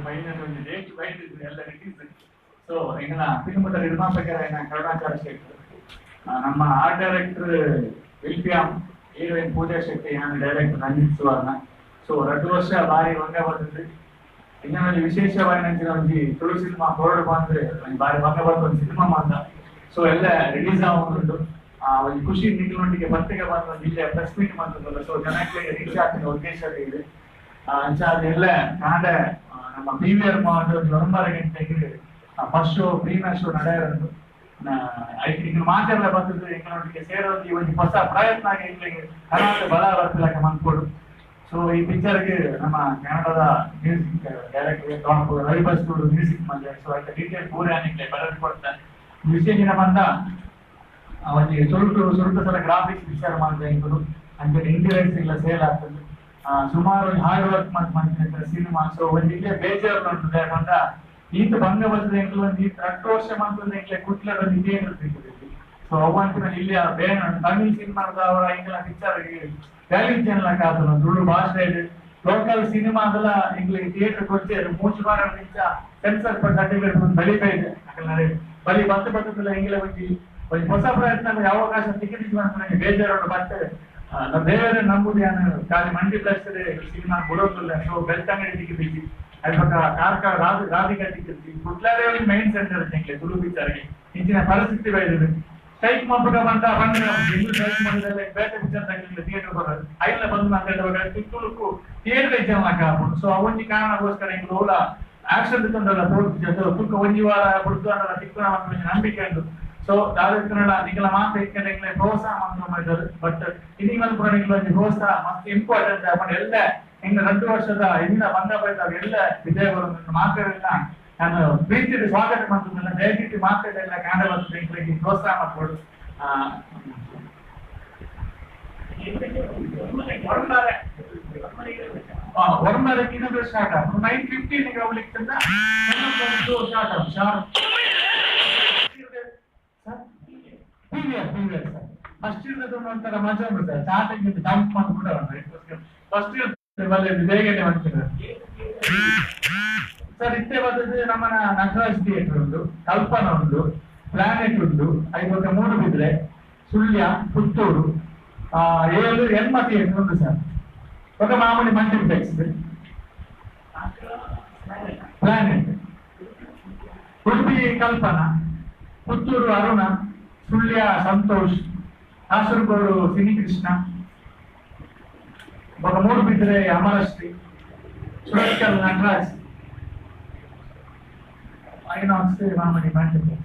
Final ಒಂದು date byte ಎಲ್ಲ release. ಸೊ ಎಂಗನ ಫಿಲ್ಮ್ದ ನಿರ್ಮಾಪಕರಾಯಿನ ಕರುಣಾಕರ ಶೆಟ್ಟಿ, ನಮ್ಮ ಆರ್ಟ್ ಡೈರೆಕ್ಟರ್ ವಿಲ್ಪಿಯಾಮ್, ಹೀರೋಯಿನ್ ಪೂಜಾ ಶೆಟ್ಟಿ, ನಾನು ಡೈರೆಕ್ಟರ್ ರಂಜಿತ್ ಸುವರ್ಣ. ಸೊ 2 ವರ್ಷ ಬಾರಿ ಬಂಗ ಬಂದಿದ್ದು. ಇನ್ನೊಂದು ವಿಶೇಷವಾಗಿ ಒಂಜಿ ತುಳು ಸಿನಿಮಾ ಹೊರಡು ಬಂದ್ರೆ ಬಾರಿ ಬಂಗ ಬಂದ ಒಂದು ಸಿನಿಮಾ ಮಾತ್ರ. ಸೊ ಎಲ್ಲ ರಿಲೀಸ್ ಆಗುಂಟು. ಒಂದು ಖುಷಿ ನಿಂಗಳೊಟ್ಟಿಗೆ ಪತ್ರಿಕೆ ಬಂದು ಒಂದು ಇಲ್ಲೇ ಪ್ರೆಸ್ ಮೀಟ್ ಮಾಡ್ತದಲ್ಲ. ಸೊ ಜನಕ್ಕೆ ರೀಚ್ ಆಗ್ತಿನ ಉದ್ದೇಶ ಇದೆ. ಅಂಚಾದ ಎಲ್ಲ ಕಾಂಡ ನಮ್ಮ ಪಿ we are mall 9 ಗಂಟೆಗೆ ಫಸ್ಟ್ ಶೋ ಪ್ರೀಮಿಯರ್ ಶೋ ನಡೆಯರಂದು ಎಂಗ್ಳು ಮಾತೆಲ್ಲ ಬಂದಿದ್ದು ಎಂಗಳೊಟ್ಟಿಗೆ ಸೇರೋದು ಈ ಒಂದು ಹೊಸ ಪ್ರಯತ್ನ ಆಗಿ ಎಂಗಳಿಗೆ ಕನ್ನಡ ಬಲ ಬರ್ತಿಲ್ಲಕ ಮನ್ಕೊಡು. ಸೊ ಈ ಪಿಕ್ಚರ್ಗೆ ನಮ್ಮ ಕನ್ನಡದ ಮ್ಯೂಸಿಕ್ ಡೈರೆಕ್ಟರ್ ರವಿ ಬಸ್ರೂರು ಮ್ಯೂಸಿಕ್ ಮಾಡಿದೆ. ಸೊ ಅದಕ್ಕೆ ಡೀಟೇಲ್ ಪೂರ ನಿಂಗೆ ಬರೆದು ಕೊಡ್ತಾರೆ. ವಿಶೇಷ ಬಂದ ಒಂಜಿ ಸುರುಟು ಸುರುಟು ಸಲ ಗ್ರಾಫಿಕ್ಸ್ ವಿಚಾರ ಮಾಡಿದೆ ಎಂಬುದು ಅಂಚೆ ಇಂಟೀರಿಯರ್ಸ್ ಇಲ್ಲ ಸೇಲ್ ಆಗ್ತದೆ. ಸುಮಾರು ಹಾರ್ಡ್ ವರ್ಕ್ ಮಾಡ್ತಿರ್ತಾರೆ ಸಿನಿಮಾ. ಸೊ ಒಂಜಿ ಇಲ್ಲೇ ಬೇಜಾರು ಉಂಟು ಯಾಕಂದ ಈತ ಭಂಗ ಬರ್ತದೆ ಎಂಕ್ಲು ಒಂದು ಈತ 2 ವರ್ಷ ಮಾಡ್ತದೆ ಎಂಕ್ಲೆ ಕುಟ್ಲಡ್ ಒಂದು ಥಿಯೇಟರ್ ಸಿಗ್ತದೆ. ಸೊ ಅವಂತಿನ ಇಲ್ಲಿ ಬೇರೆ ತಮಿಳ್ ಸಿನಿಮಾದ ಅವರ ಎಂಕ್ಲ ಪಿಕ್ಚರ್ ವ್ಯಾಲ್ಯೂ ಚೆನ್ನಲಕ್ಕ ಆತನ ತುಳು ಭಾಷೆ ಲೋಕಲ್ ಸಿನಿಮಾ ಅದೆಲ್ಲ ಎಂಕ್ಲಿಗೆ ಥಿಯೇಟರ್ ಕೊಡ್ತೇವೆ. 3 ವಾರ ನಿಂಚ ಸೆನ್ಸರ್ ಸರ್ಟಿಫಿಕೇಟ್ ಬಲಿಪೇ ಇದೆ. ಯಾಕಂದ್ರೆ ಬಲಿ ಬತ್ತು ಬತ್ತದಲ್ಲ ಎಂಗ್ಲೆ ಒಂಜಿ ಒಂಜಿ ಹೊಸ ಪ್ರಯತ್ನ ಅವಕಾಶ ಟಿಕೆಟ್ ನನಗೆ ಬೇಜಾರು. ಬಟ್ ನಮ್ಮ ದೇವರೇ ನಂಬುದು ಯಾನು ಖಾಲಿ ಮಲ್ಟಿಪ್ಲೆಕ್ಸ್ ಸಿನಿಮಾ ಬಿಡೋದಿಲ್ಲ. ಸೊ ಬೆಳ್ತಂಗಡಿ ಟಿಕೆಟ್ ಇಜ್ಜಿ, ಅಲ್ಪ ಕಾರ್ಕಳ ರಾಧಿಕಾ ಟಿಕೆಟ್ ಕುಟ್ಲಾರೆ ಮೈನ್ ಸೆಂಟರ್ ಎಂಕ್ಲೆ ತುಳು ಪಿಕ್ಚರ್ಗೆ ಇಂಚಿನ ಪರಿಸ್ಥಿತಿ ಬೈದಿದೆ. ಸ್ಟ್ರೈಕ್ ಮಾಡ್ಬೇಕ ಬಂದ ಬಂದ್ರೆ ಇನ್ನೂ ಸ್ಟ್ರೈಕ್ ಮಾಡಿದ್ರೆ ಬೇಟೆ ಪಿಕ್ಚರ್ ತಗ್ಲಿಲ್ಲ ಥಿಯೇಟರ್ ಬರೋದು ಐಲ್ಲ ಬಂದು ಮಾತಾಡುವಾಗ ತುಳುಕು ಥಿಯೇಟರ್ ಎಕ್ಸಾಮ್ ಹಾಕೊಂಡು. ಸೊ ಅವೊಂಜಿ ಕಾರಣಕ್ಕೋಸ್ಕರ ಎಂಕ್ಲು ಓಲ ಆಕ್ಷನ್ ತಗೊಂಡಲ್ಲ ಪೋತು ತುಕ್ಕ ಒಂಜಿ ವಾರ ಬುಡ್ದು ಅನ್ನಲ್ಲ ತಿಕ್ಕುನ ನಂಬಿಕೆ ಉಂಟು. ಸೊ ದಾದ ನಿಂಗೆಲ್ಲ ಮಾತು ಇಕ್ಕಂಡೆ ಎಂಕ್ಲೆ ಪ್ರೋತ್ಸಾಹ ಮಾಡ್ತಾರೆ. ಬಟ್ ಇನ್ನೀಗ ಪೂರ ನಿಂಗೆ ಒಂಜಿ ಪ್ರೋತ್ಸಾಹ ಮಸ್ತ್ ಇಂಪಾರ್ಟೆಂಟ್. ಬಟ್ ಎಲ್ಲ ಎಂಗ್ಲ 2 ವರ್ಷದ ಇಂದ ಬಂದ ಬೈತಾವ ಎಲ್ಲ ವಿಜಯ ಬರೋದು ಮಾತಾಡಿಲ್ಲ. ನಾನು ಪ್ರೀತಿ ಸ್ವಾಗತ ಮಾಡ್ತಿದ್ದಲ್ಲ, ದಯವಿಟ್ಟು ಮಾತಾಡಿಲ್ಲ ಕನ್ನಡ ಬರ್ತದೆ ಎಂಕ್ಲೆಗೆ ಪ್ರೋತ್ಸಾಹ ಮಾಡ್ಕೊಡು. ಒರ್ಮರಕ್ಕೆ ಇನ್ನೊಂದು ಸ್ಟಾರ್ಟ್ ಆಗ್ತದೆ 9:15 ಅವ್ಲಿಕ್ಕೆ ಸ್ಟಾರ್ಟ್ ಆಗ್ತದೆ. PVR sir first year ಒಂಥರ ಮಜಾ ಉಂಟು ಸರ್. ಸ್ಟಾರ್ಟಿಂಗ್ ಜಂಪ್ ಮಾಡ್ಬಿಟ್ಟು ಫಸ್ಟ್ ಇಯರ್ ಬೇಗನೆ ಮಾಡ್ತಿದ್ದಾರೆ ಸರ್. ಇತ್ತೆ ಬರ್ತದೆ ನಮ್ಮ ನಟರಾಜ್ ಥಿಯೇಟರ್ ಉಂಟು, ಕಲ್ಪನಾ ಉಂಟು, ಪ್ಲಾನೆಟ್ ಉಂಟು, ಐವತ್ತ ಮೂಡುಬಿದ್ರೆ, ಸುಳ್ಯ, ಪುತ್ತೂರು, 7 ಎನ್ಮ ಥಿಯೇಟರ್ ಉಂಟು ಸರ್. ఒక ಮಾಮೂಲಿ ಮಲ್ಟಿಪ್ಲೆಕ್ಸ್ ಪ್ಲಾನೆಟ್, ಉಡುಪಿ ಕಲ್ಪನಾ, ಪುತ್ತೂರು ಅರುಣ, ಸುಳ್ಯ ಸಂತೋಷ್, ಕಾಸರಗೋಡು ಸಿನಿಕೃಷ್ಣ, ఒక ಮೂಡುಬಿದ್ರೆ ಅಮರಶ್ರೀ, ಸುರತ್ಕಲ್ ನಟರಾಜ್, ಐನಾಕ್ಸ್ ಮಾಮೂಲಿ ಮಲ್ಟಿಪ್ಲೆಕ್ಸ್.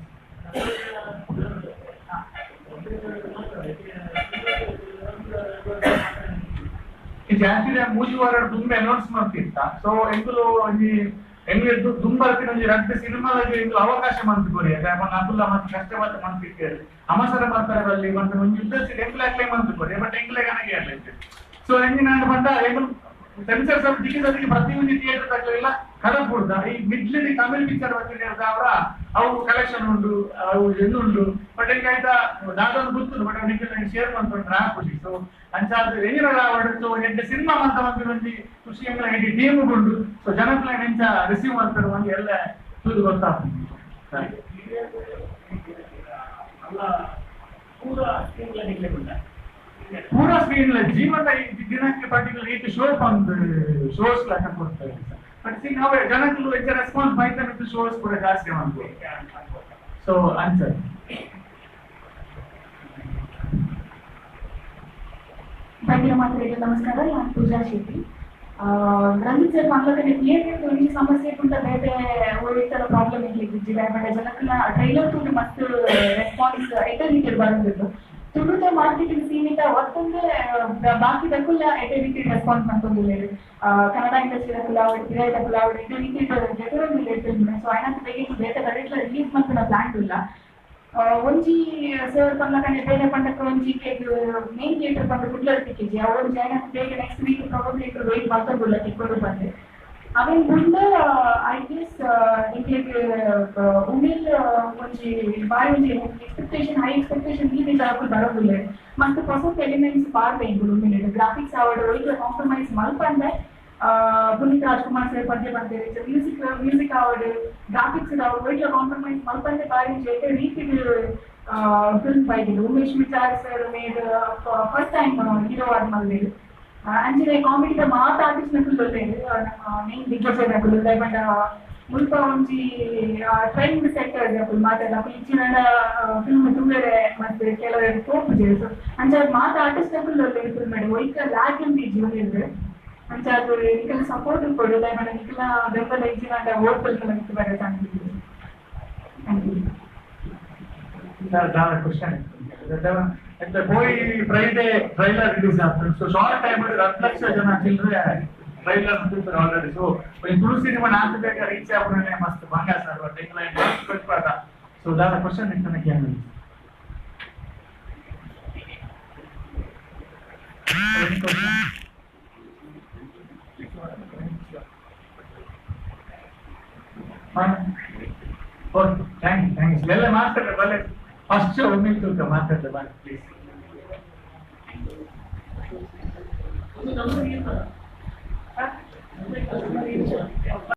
ಇದು ಆಕ್ಚುಲಿ 3 ವಾರ ತುಂಬ ಅನೌನ್ಸ್ ಮಾಡ್ತಿತ್ತ. ಸೊ ಎಂಕುಲು ಒಂಜಿ ಎಂಗ್ಲೆದ್ದು ದುಂಬರ್ತಿನ ಒಂಜಿ 2 ಸಿನಿಮಾಗೆ ಎಂಕುಲು ಅವಕಾಶ ಮಂತ್ ಕೊರಿ. ಯಾಕಂದ್ರೆ ಅಬುಲ್ಲ ಮತ್ತೆ ಕಷ್ಟ ಮತ್ತೆ ಮಂತಿತ್ತೇವೆ ಅವಸರ ಮಾಡ್ತಾರೆ ಅಲ್ಲಿ ಮತ್ತೆ ಒಂಜಿ ಯುದ್ಧ ಎಂಕ್ಲೆ ಅಕ್ಲೆ ಮಂತ್ ಕೊರಿ. ಬಟ್ ಎಂಕ್ಲೆ ಕನಗೆ ಇರ್ಲಿತ್ತು. ಸೊ ಎಂಜಿನ ಬಂದ ಎಂಕುಲು ಸೆನ್ಸರ್ ಸ್ವಲ್ಪ ಟಿಕೆಟ್ ಅದಕ್ಕೆ ಪ್ರತಿಯೊಂದು ಥಿಯೇಟರ್ ತಗ್ಲಿಲ್ಲ ಕರಪುಡ್ದ ಈ ಮಿಡ್ಲಿ ತಮಿಳ್ ಪಿಕ್ಚರ್ ಬರ್ತಿದ್ದ ಅವರ ಅವು ಕಲೆಕ್ಷನ್ ಉಂಟು, ಅವು ಉಂಟು. ಬಟ್ ಎಂಕ ಆಯ್ತಾ ದಾದೊಂದು ಗೊತ್ತುಂಟು. ಬಟ್ ಅವ್ನಿಗೆ ಶೇರ್ ಮಾಡ್ಕೊಂಡ್ರೆ ಆ ಖುಷಿ. ಸೊ ಅಂಚಾದ ಎಂಜಿನ ಸೊ ಎಂಟು ಸಿನಿಮಾ ಅಂತ ಒಂಜಿ ಖುಷಿ ಎಂಗ್ಲ ಎಂಟು ಟೀಮ್ ಉಂಟು. ಸೊ ಜನಕ್ಲೆ ಎಂಚ ರಿಸೀವ್ ಮಾಡ್ತಾರೆ ಒಂದು ಎಲ್ಲ ತುದು ಗೊತ್ತಾಗ್ತದೆ. ಪೂರಾ ಸ್ಕ್ರೀನ್ ಜೀವನ ದಿನಕ್ಕೆ ಪರ್ಟಿಕ್ಯುಲರ್ ಈಟ್ ಶೋ ಬಂದು ಶೋಸ್ ಲೆಕ್ಕ ಕೊಡ್ತಾರೆ ಸರ್. ಬಟ್ ಸಿಂಗ್ ಅವೇ ಜನಕ್ಕೂ ಹೆಚ್ಚು ರೆಸ್ಪಾನ್ಸ್ ಬೈತಾನೆ ಶೋಸ್ ಕೂಡ ಜಾಸ್ತಿ ಮಾಡ್ಬೋದು. ಸೊ ಆನ್ಸರ್ ಬಂದಿರೋ ಮಾತ್ರೆಗೆ ನಮಸ್ಕಾರ. ನಾನು ಪೂಜಾ ಶೆಟ್ಟಿ. ರಂಜಿತ್ ಸರ್ ಮಕ್ಕಳಲ್ಲಿ ಥಿಯೇಟರ್ ಒಂಜಿ ಸಮಸ್ಯೆ ಪುಂಟ ಬೇತೆ ಒಳ್ಳೆತರ ಪ್ರಾಬ್ಲಮ್ ಇರ್ಲಿಕ್ಕೆ ಬಟ್ ಜನಕ್ಕನ ಟ್ರೈಲರ್ ತುಂಬ ಮಸ್ತ್ ರೆಸ್ಪಾನ್ಸ್ ಎಟೆ ರೀತಿಯಲ್ಲಿ ಬರೋದಿತ್ತು. ತುಳುತ ಮಾರ್ಕೆಟಿಂಗ್ ಸೀಮಿತ ಒತ್ತಂದ್ರೆ ಬಾಕಿ ದಕ್ಕುಲ್ಲ ಎಟೆ ರೀತಿ ರೆಸ್ಪಾನ್ಸ್ ಮಾಡ್ಕೊಂಡಿಲ್ಲ. ಕನ್ನಡ ಇಂಡಸ್ಟ್ರಿ ದಕ್ಕುಲ್ಲ ಅವಳು ಪಿರಾಯಿ ದಕ್ಕುಲ್ಲ ಅವಳು ಎಟೆ ರೀತಿ ಜೊತೆ. ಸೊ ಐನಂತ ಬೇಗ ಬೇತೆ ಕಡೆಟ್ಲ ರಿಲೀಸ್ ಮಾಡ್ಕೊಂಡ ಪ್ಲಾನ್ ಇಲ್ಲ. ಒಂಜಿ ಸರ್ ಪಂಡ್ಲಕನೆ ಬೇರೆ ಪಂಡಕ್ಕ ಒಂಜಿ ಮೇನ್ ಥಿಯೇಟರ್ ಪಂಡ ಕುಡ್ಲರ್ ಟಿಕೆಜಿ ಅವು ಒಂಜಿ ಐನಂತ ಬೇಗ ನೆಕ್ಸ್ಟ್ ವೀಕ್ ಪ್ರಾಬಬ್ಲಿ ಇಟ್ಟು ವೆಯ್ಟ್ ಮಾಡ್ಕೊಂಡ್ಬಿಡ್ಲ ತಿಕ್ಕೊಂಡು ಬಂದೆ. ಅವೇನ್ ಮುಂದೆ I guess ಎಂಕ್ಲೆಗ್ ಉಮೇಲ್ ಒಂಜಿ ಬಾರಿ ಒಂಜಿ ಎಕ್ಸ್ಪೆಕ್ಟೇಷನ್ ಹೈ ಎಕ್ಸ್ಪೆಕ್ಟೇಷನ್ ಈ ಅಕುಲು ಬರೋದಿಲ್ಲ. ಮಸ್ತ್ ಹೊಸ ಎಲಿಮೆಂಟ್ಸ್ ಪಾಡ್ದೆ ಎಂಕುಲು ಉಮೇಲ್ ಗ್ರಾಫಿಕ್ಸ್ ಆವಡ್ ಒಯ್ಕ್ ಕಾಂಪ್ರಮೈಸ್ ಮಲ್ಪಂದೆ ಪುನೀತ್ ರಾಜ್ಕುಮಾರ್ ಸರ್ ಪದ್ಯ ಪಂತೆರ್. ಮ್ಯೂಸಿಕ್ ಮ್ಯೂಸಿಕ್ ಆವಡ್, ಗ್ರಾಫಿಕ್ಸ್ ಆವಡ್, ಒಯ್ಟ್ಲ ಕಾಂಪ್ರಮೈಸ್ ಮಲ್ಪಂದೆ ಬಾರಿ ಎಡ್ಡೆ ರೀತಿಡ್ ಫಿಲ್ಮ್ ಬೈದಿದೆ. ಉಮೇಶ್ ಮಿಚಾರ್ ಸರ್ ಮೇರ್ ಫಸ್ಟ್ ಟೈಮ್ ಹೀರೋ ಆದ್ ಮಲ್ದೆರ್. ಅಂಚನೆ ಕಾಮಿಡಿದ ಮಾತ ಆರ್ಟಿಸ್ಟ್ ನಕುಲು ಉಲ್ಲೆರ್. ನಮ್ಮ ಮೇನ್ ದಿಗ್ಗಜ ನಕುಲು ಪಂಡ ಮುಲ್ಪ ಒಂಜಿ ಟ್ರೆಂಡ್ ಸೆಟ್ಟರ್ಸ್ ಅಕುಲು ಮಾತೆಲ್ಲ. ಅಕುಲು ಇಜ್ಜಿಂಡ ಫಿಲ್ಮ್ ತೂವೆರೆ ಮತ್ತೆ ಕೆಲವೆರ್ ಪೋಪುಜೆರ್. ಸೊ ಅಂಚಾದ್ ಮಾತ ಆರ್ಟಿಸ್ಟ್ ನಕುಲು ಉಲ್ಲೆರ್ ಫಿಲ್ಮ್ ಒಯ್ತ ಲ್ಯಾಕ್ ಉಂಡು ಜೂನಿಯರ್. ಅಂಚಾದ್ ನಿಕಲ್ನ ಸಪೋರ್ಟ್ ಉಪ್ಪೊಡು. ದಾಯೆ ನಿಕಲ್ನ ಬೆಂಬಲ ಇಜ್ಜಿಂಡ ಓಟ್ ಫಿಲ್ಮ್ ಮಿತ್ತ್ ಬರ thank you. Sir, ದಾದ ಕ್ವಶನ್ ಪೋಯಿ ಫ್ರೈಡೆ ಟ್ರೈಲರ್ ರಿಲೀಸ್ ಆಗ್ತದೆ. ಸೊ ಶಾರ್ಟ್ ಟೈಮ್ 2 ಲಕ್ಷ ಜನ ಚಿಲ್ಲರೆ ಟ್ರೈಲರ್ ತೂಪೆರ್ ಆಲ್ರೆಡಿ. ಸೊ ಈ ತುಳು ಸಿನಿಮಾ ನಾಲ್ಕು ಬೇಗ ರೀಚ್ ಆಪುನೇ ಮಸ್ತ್ ಬಂಗ ಸರ್. ಬಟ್ ಎಂಕ್ಲ ಸೊ ದಾದ ಕ್ವಶನ್ ಇತ್ತನ ಕೇಳಿ. Any question? Okay, thank you, thank you. ಎಲ್ಲ ಮಾತಾಡ್ರೆ ಬಲ್ಲೆ. ಫಸ್ಟ್ ಒಮ್ಮೆ ತೂಕ ಮಾತಾಡ್ರೆ ಬನ್ನಿ ಪ್ಲೀಸ್.